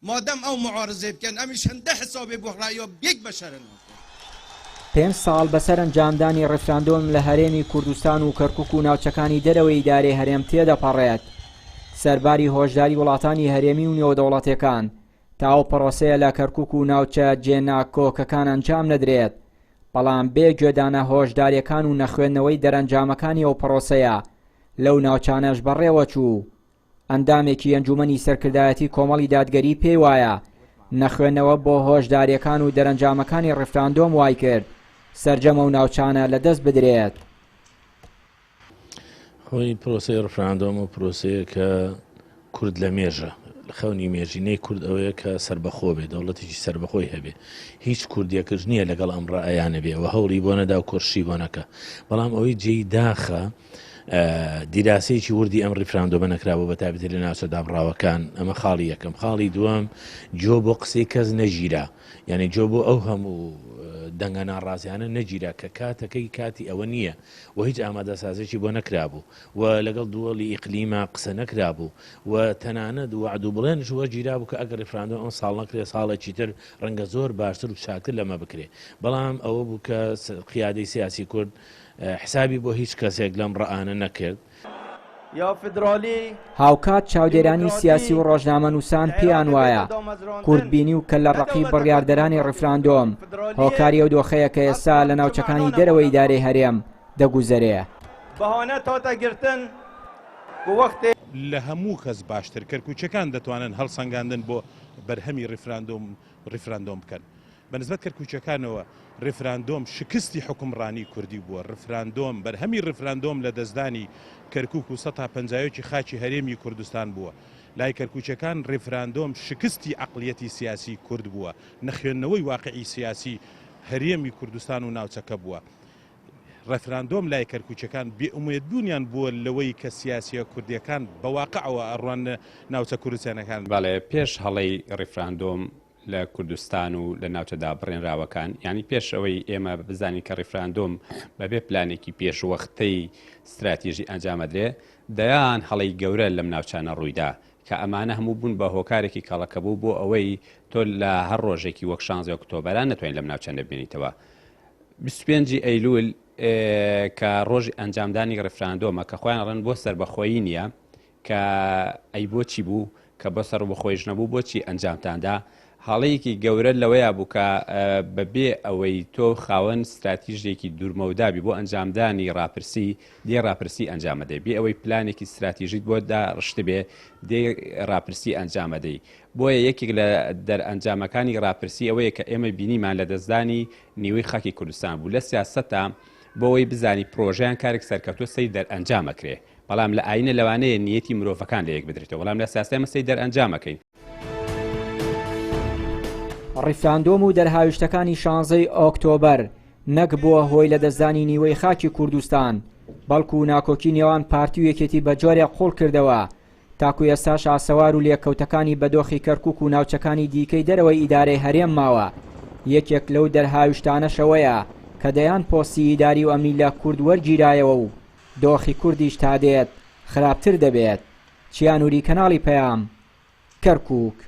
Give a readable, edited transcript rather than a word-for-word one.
مادەم ئەو معارزێ بکەن ئەمیش هەندە حسابێ بۆ ڕەئیا یەک بەشەرە ناکەن. پێنج ساڵ بەسەر ئەنجامدانی ڕیفراندۆم لە هەرێمی کوردستان و کەرکوک و ناوچەکانی دەرەوەی ئیدارەی هەرێم تێدەپەڕێت، سەرباری هۆشداری وڵاتانی هەرێمی و نێودەوڵەتێکان تا ئەو پڕۆسەیە لە کەرکوک و ناوچە جێناکۆکەکان ئەنجام نەدرێت، بەڵام بێ گوێدانە هۆشداریەکان و نەخوێندنەوەی دەرەنجامەکانی ئەو پڕۆسەیە لەو ناوچانەش بەڕێوەچوو. ئەندامێکی ئەنجومەنی سەرکردایەتی کۆمەڵی دادگەری پێی وایە نەخوێندنەوە بۆ هۆشداریەکان و دەرەنجامەکانی ڕیفراندۆم وایکرد سەرجەم ئەو ناوچانە لەدەست بدرێت. خۆی پرۆسەی ڕفراندۆم و پرۆسەیە کە کورد لە مێژە خەونی مێژینەی کورد ئەوەیە کە سربەخۆ بێ دەوڵەتێکی سربەخۆی هەبێ هیچ کوردێکش نییە لەگەڵ ئەم ڕایانە بێ و هەوڵی بۆ نەدا و کۆششی بۆ نەکە بەڵام ئەوەی جێی داخە دیراسەیەکی وردی ئەم ڕیفراندۆمە نەکرابوو بە تایبەتی لە ناوچە دابڕاوەکان ئەمە خاڵی یەکەم خاڵی دووەم جۆ بۆ قسەی کەس نەگیرا یعنی جۆ بۆ ئەو هەموو دەنگە ناڕازیانە نەگیرا کە کاتەکەی کاتی ئەوە نییە و هیچ ئامادەسازێکی بۆ نەکرابوو و لەگەڵ دووەڵی ئیقلیما قسە نەکرابوو و تەنانەت وەعد و بڵێنش وەرگیرابوو کە ئەگەر ڕیفراندۆم ئەم ساڵ نەکرێت ساڵێکی تر ڕەنگە زۆر باشتر و چاکتر لەمە بکرێ بەڵام ئەوە بوو کە قیادەی سیاسی کورد حسابی بۆ هیچ کەسێک لەم ڕەئانە نەکرد. هاوکات چاودێرانی سیاسی و ڕۆژنامەنووسان پێیان وایە کورتبینی و کەللەڕەقی بڕیاردەرانی ڕیفراندۆم هۆکاری ئەو دۆخەیە کە ئێستا لە ناوچەکانی دەرەوەی ئیدارەی هەرێم دەگوزەرێ. لە هەموو کەس باشتر کەرکوکیەکان دەتوانن هەڵسەنگاندن بۆ بەرهەمی ڕیفراندۆم ڕیفراندۆم بکەن. بە نسبەت کەرکوکیەکانەوە ڕیفراندۆم شکستی حوکمڕانی کوردی بووە، ڕیفراندۆم بەرهەمی ڕیفراندۆم لە دەستدانی کەرکوک و سەتا پەنجایەکی خاکی هەرێمی کوردستان بووە. لای کەرکوکیەکان ڕیفراندۆم شکستی عەقڵیەتی سیاسی کورد بووە، نەخوێندنەوەی واقعی سیاسی هەرێمی کوردستان و ناوچەکە بووە. ڕێفراندۆم لای کەرکوکیەکان بێئومێدبوونیان بووە لەوەی کە سیاسیە کوردیەکان بە واقعەوە ئەڕواننە ناوچە کوردستانەکان. بەڵێ پێش هەڵەی ڕیفراندۆم لە کوردستان و لە ناوچە دابڕێنراوەکان، یانی پێش ئەوەی ئێمە بزانین کە ڕیفراندۆم بەبێ پلانێکی پێشوەختەی ستراتیژی ئەنجامەدرێ، دەیان هەڵەی گەورە لەم ناوچانە ڕوویدا کە ئەمانە هەموو بوون بە هۆکارێکی کەڵەکەبوو بۆ ئەوەی تۆ لە هەر ڕۆژێکی وەک شانزەی ئۆکتۆبەرا نەتوانین لەم ناوچانە بمێنیتەوە. 25 ی ئەیلول کە ڕۆژی ئەنجامدانی ڕیفراندۆمە کە خۆیان ئەڵێن بۆ سەربەخۆیی نییە، کە ئەی بۆچی بوو کە بۆ سەربەخۆیش نەبوو بۆچی ئەنجامتاندا هەڵەیەکی گەورە لەوەیا بوو کە بەبێ ئەوەی تۆ خاوەن ستراتیژێکی دوورمەودابی بۆ ئەنجامدانی ڕاپرسی دێ ڕاپرسی ئەنجامەدەی بێ ئەوەی پلانێکی ستراتیژیت بۆ داڕشتبێ دێ ڕاپرسی ئەنجامەدەی بۆیە یەکێک لە دەرئەنجامەکانی ڕاپرسی ئەوەیە کە ئێمە بینیمان لە دەستدانی نیوەی خاکی کوردستان بوو لە سیاسەتا بۆ ئەوەی بزانی پرۆژەیان کارێک سەرکەوتووە سەیر دەرئەنجام ئەکرێ بەڵام لە ئاینە لەوانەیە نیەتی مرۆڤەکان لە یەک بدرێتەوە بەڵام لە سیاسەت ئێمە سەیر دەرئەنجام ئەکەین. ڕیفراندۆم و دەرهاویشتەکانی شانزەی ئۆکتۆبەر نەک بووە هۆی لەدەستدانی نیوەی خاکی کوردستان، بەڵکو ناکۆکی نێوان پارتی و یەکێتی بە جۆرێک قوڵ کردەوە تاکو ئێستاش ئاسەوار و لێکەوتەکانی بە دۆخی کەرکوک و ناوچەکانی دیکەی دەرەوەی ئیدارەی هەرێم ماوە، یەکێک لەو دەرهاویشتانەش ئەوەیە کە دەیان پۆستی ئیداری و ئەمنی لە کورد وەرگیرایەوە و دۆخی کوردیش تادێت خراپتر دەبێت. چیا نوری کەناڵی پەیام، کەرکوک.